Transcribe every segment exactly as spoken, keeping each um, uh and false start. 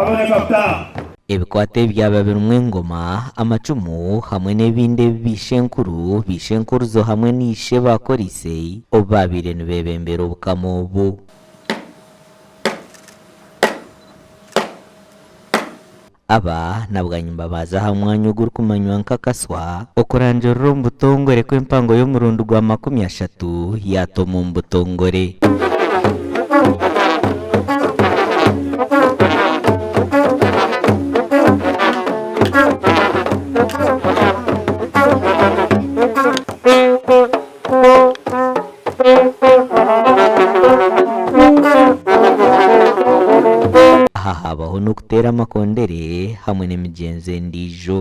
Haboneka butaha. Ebikwate ebyaba birumu engoma, amacumu, hamwe n'ebindi ebi baishenkuru, baishenkuruzo hamwe na ishe baakoriise obu baabaire nibeebembera obukama obu. Aba nabwo nibabaaza ha mwanya ogurukumanywa nka Kaswa, okurangirra omu butongore kw'empango y'omurundi gwa makumi ashatu yatoma omu butongore. Aha habaho n'okuteera amakondere hamwe n'emigyenzo endiijo.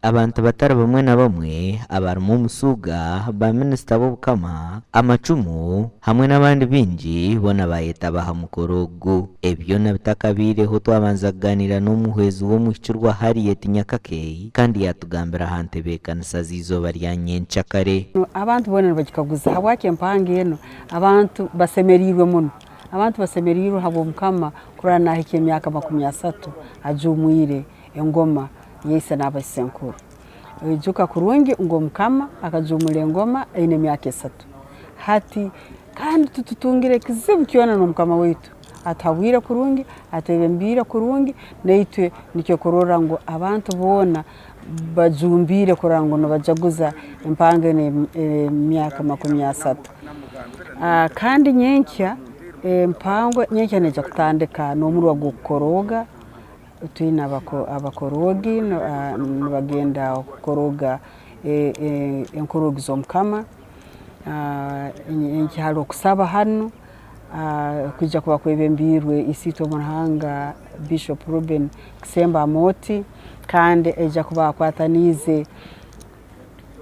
Abantu batari bamwe na bamwe, abarumu omusuuga, baminisita b'obukama, amacumu, hamwe n'abandi baingi, boona baayetaba ha mukoro ogu. Ebi byona bitakabaireho, twabanza kuganira n'omuhwezi w'omwihikirwa Harriet Nyakake, kandi yatugambira ha ntebeekanisa z'izooba lya nyenkyakare. Abantu boona nibagikaguza, habwaki empango enu abantu basemeriirwe muno? Abantu basemeriirwe habw'Omukama kurora naahikya emyaka makumi asatu ajuumwire engoma ya ise n'abaisenkuru. Oijuka kurungi ngu Omukama akajuumura engoma aine emyaka esatu. Hati kandi titutungire kizibu kyona n'Omukama waitu. Atuhabwire kurungi, atwebembiire kurungi, naitwe nikyo kurora ngu abantu boona bajumbiire kurora ngu nibajaguza empango enu em-, emyaka makumi asatu. Ah, kandi nyenkya, empango nyenkya neija kutandika n'omurwa gw'okukorooga. Twine abako-, abakoroogi, no-, ah, nibagenda kukorooga, eh, eh, enkoroogi z'Omukama. Ah, en-, enki hali okusaba hanu, ah, kwija kuba kwebembiirwe Isiitwe omu Ruhanga, Bishop Reuben Kisembo Amooti, kandi aija kuba akwataniize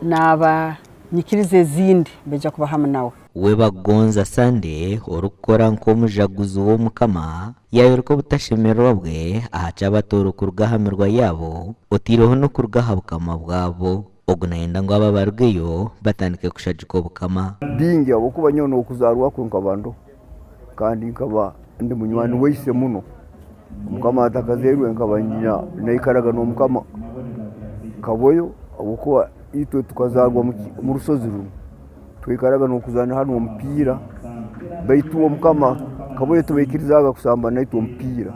n'abanyikiriza ezindi, baija kuba hamu nawe. Uwe Bagonza Sunday, orukukora nk'omujaguzi w'Omukama, yayoleka obutashemererwa bwe aha ky'abatooro kuruga ha mirwa yaabo, otaireho n'okuruga ha bukama bwabo. Ogu nayenda ngu abo abarugeyo batandike kushajuka obukama. Bingi, habwokuba nyowe n'okuzaarwa kwe nkaba ndoho, kandi nkaba ndi munywani wa ise muno. Omukama atakazairwe, nkaba nyina, naikaraga n'Omukama Kaboyo, habwokuba itwe tukazaarwa mu ki-, mu rusozi runu. Twaikaraga n'okuzaanira hanu omupiira, baitu Omukama Kaboyo tibaikirizaaga kusamba naitwe omupiira.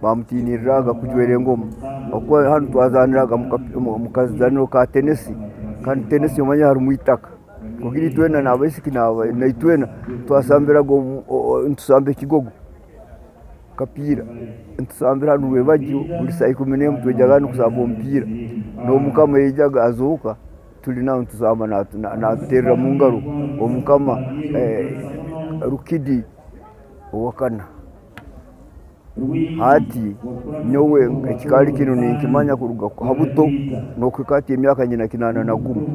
Bamutiinirraga kujwera engoma. Habwokuba hanu twazaaniraga mu ka-, mu, mu kazaaniro ka tenesi, kandi tenesi omanya harumu itaka. Kugiri itwena n'abaisiki n'aba-, na itwena twasambiraga omu, o-, o-, nitusamba ekigogo, kapiira. Nitusambira hanu Rwebagyo, buli saaha ikumi n'emu twaijaga hanu kusamba omupiira. N'Omukama yaijaga azooka, tuli nawe nitusamba, natu-, na-, natuteerra mu ngaro. Omukama, eh, Rukidi owa kana. Hati nyowe ekikaali kinu ninkimanya kuruga ha buto, n'okuhika hati emyaka nyina kinaana na gumu.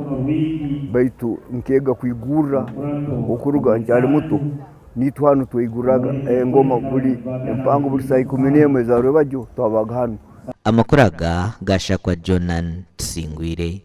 Baitu nkeega kwigurra okuruga nkyali muto. Niitwe hanu twaigurraga engoma buli empango, buli saaha ikumi n'emu eza rwebagyo twabaga hanu. Amakuru aga gashakwa Jonan Tusingwire.